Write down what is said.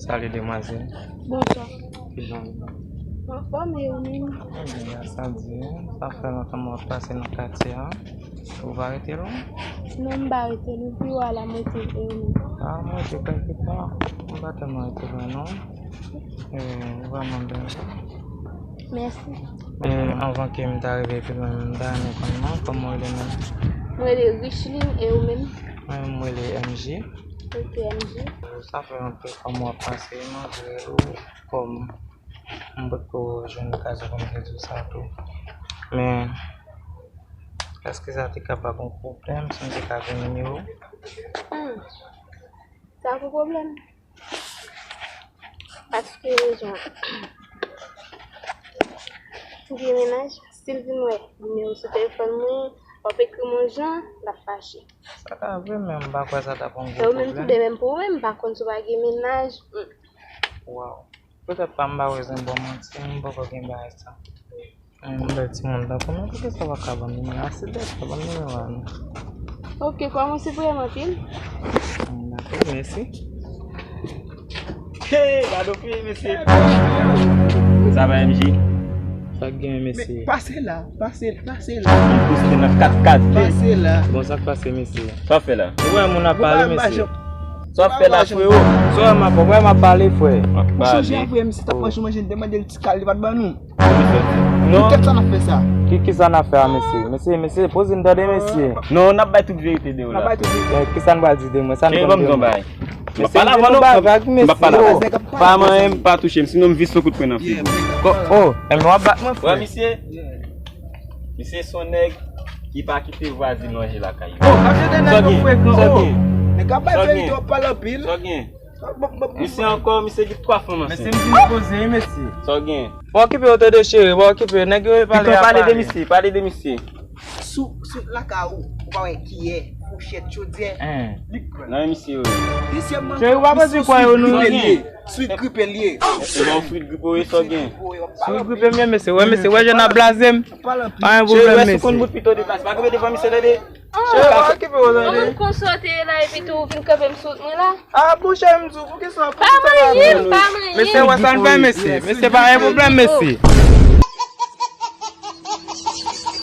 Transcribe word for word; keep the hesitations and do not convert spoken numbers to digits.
Salye demwazèl. Bonswa. Kijan w ye? M anfòm, e ou menm? Ebyen, sa di, sa fè lontan m wè w ap pase nan katye a. Ou pa rete lwen? Non, m pa rete lwen. Pi w a la m rete, e ou menm? A, m rete kèlke pa. M pa tèlman rete lwen, non. E, ou vrèman bèl. Mèsi. E, anvan ke m ta rive pi lwen, m ta renmen konn non, kòman w rele menm? Mwen rele Richline, e ou menm? Mwen, m rele M J. Ok, M J. Sa fè yon ti kòm w ap pase, malgre ou kòm m potko jwenn okazyon pou m te di w sa tou. Men, èske sa te ka pa gen yon pwoblèm si m te ka gen nimewo w? Hmm. Sa pou pwoblèm? Paske rezon an. Pou gen mennaj, si l vin wè nimewo sou telefòn mwen, w ap ekri m yon jan, l ap fache. Sa ka vre, men m pa kwè sa t ap yon gwo pwoblèm. E ou menm tou de menm pou ou menm, m pa konn si w pa gen mennaj. Hmm. Waw. Petèt pa m pa bezwen ba w manti, m poko gen bagay sa. Yon bèl timoun tankou nou, poukisa w pa ka ban m nimewo a? Silvouplè, ban m nimewo a non. Ok, kòmanse premye anpil. Dakò, mèsi. Hey, gade w fè, mesye. Sa va, M J? Sa k genyen, mesye? Pase la, pase, pase la. M pouse nan kat kat. Pase la. Bon, sa k pase, mesye? Sa w fè la? Ou wè moun ap pale, mesye? Sa w fè la, freo? Sa w wè m ap, ou wè m ap pale, frè? M ap pale. Chonje a, frè, misye t ap manje, manje, n te mande l ti kal, li pa t ban nou. Non. Poutèt sa n ap fè sa. Ki, ki sa n ap fè a, mesye? Mesye, mesye, poze n tande, mesye. Non, n ap bay tout verite de w la. N ap bay tout verite. Eh, ki sa n pral di de mwen? Sa n konn de mwen? M ap pale avan non. M ap pale avan. Pa manyen m, pa touche m, sinon m vis yon kout pwen nan figi w. Ko-, oh, eh, men w ap bat mwen, frè. Wè, misye. Misye se yon nèg ki pa kite vwazin manje lakay li. Oh, pa jete nèg yo frekan, oh. Nèg ap bay verite, w ap pale anpil. Sa w gen? Misye ankò, misye gen twa fanm ansent. Mesye, m fin poze, mesye. Sa w gen? Pa okipe yo, tande cheri, pa okipe, nèg yo pale a pale. Pito pale de misye, pale de misye. Sou, sou lakay ou, ou pa wè kiyè, fouchèt, chodyè. Li pran. Nan misye yo. Cheri, ou pa bezwen kwè yo, nou. Swit gripe l ye. Se bon, frit gripe w ye, sa w gen? Swit gripe m ye, mesye. Wè, mesye, wè jan n ap blaze m. Pa gen pwoblèm, mesye. Cheri, wè si w konn bout pito de plas. Pa kanpe devan misye, tande. Cheri, pa okipe w, tande. Ou konn konsa w te ye la, epi tou ou vin kanpe m sou wout mwen la? A, bon, cheri, m di w, poukisa w ap konn sa la? Pa manyen m, pa manyen m. Mesye, wè sa n fè, mesye. Mesye, pa gen pwoblèm, mesye.